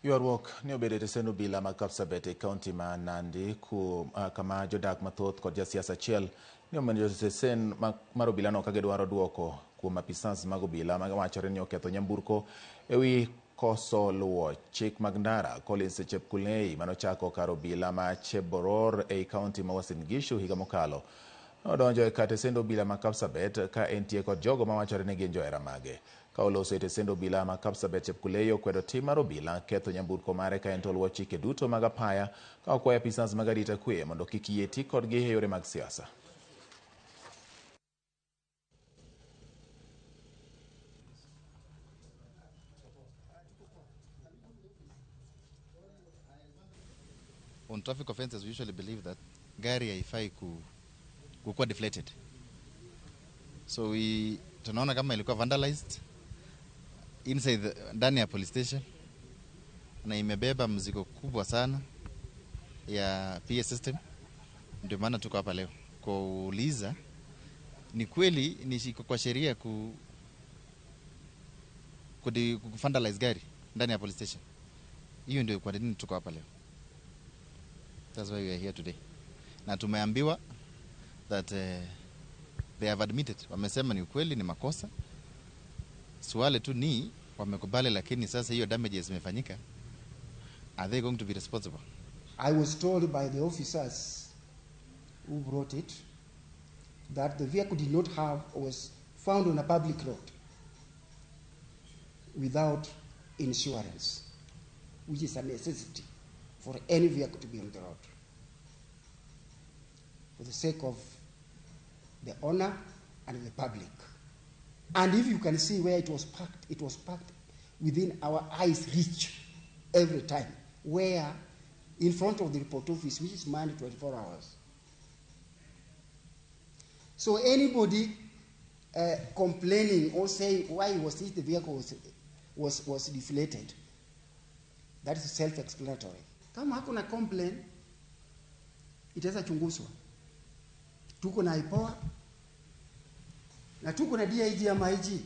Ywaruok ne obedo e tesend obila ma Kapsabet e kaunti ma Nandi kama jodak mathoth kod jasiasa achiel ne omonjo stesen mar obilano ka gidwaro duoko kuom apisas mag obila ma wachore ni oketho nyamburko ewi koso luwo chik mag ndara. Collins Chepkulei manochako kar obila ma Cheboror ei kaunti ma Uasin Gishu higa mokalo nodonjo e kar tesend obila ma Kapsabet ka entie kod jogo mawachore ni gin johera mage. Ka oloso e tesend obila ma Kapsabet, Chepkulei okwedo tim mar obila ketho nyamburko mare ka en to oluwo chike duto mag apaya ka okwayo apisas mag arita kwe mondo kik yie ti kodgi e yore mag siasa. On traffic offenses, we usually believe that gari haifai kukuwa deflated. So we tunaona kama ilikuwa vandalized inside ndani ya police station na imebeba mzigo kubwa sana ya PA system. Ndio maana tuko hapa leo kuuliza ni kweli ni kwa sheria ku vandalize gari ndani ya police station. Hiyo ndio kwa nini tuko hapa leo. That's why we are here today. Na tumeambiwa that they have admitted, wamesema ni ukweli, ni makosa. Swali tu ni wamekubali, lakini sasa hiyo damages zimefanyika, are they going to be responsible? I was told by the officers who brought it that the vehicle did not have, was found on a public road without insurance, which is a necessity for any vehicle to be on the road, for the sake of the owner and the public. And if you can see where it was parked, it was parked within our eyes reach every time, where in front of the report office, which is manned 24 hours. So anybody complaining or saying why was it the vehicle was deflated, that is self-explanatory. Kama hakuna complaint, itaweza chunguzwa. Tuko na IPOA na tuko na DIG ama IG.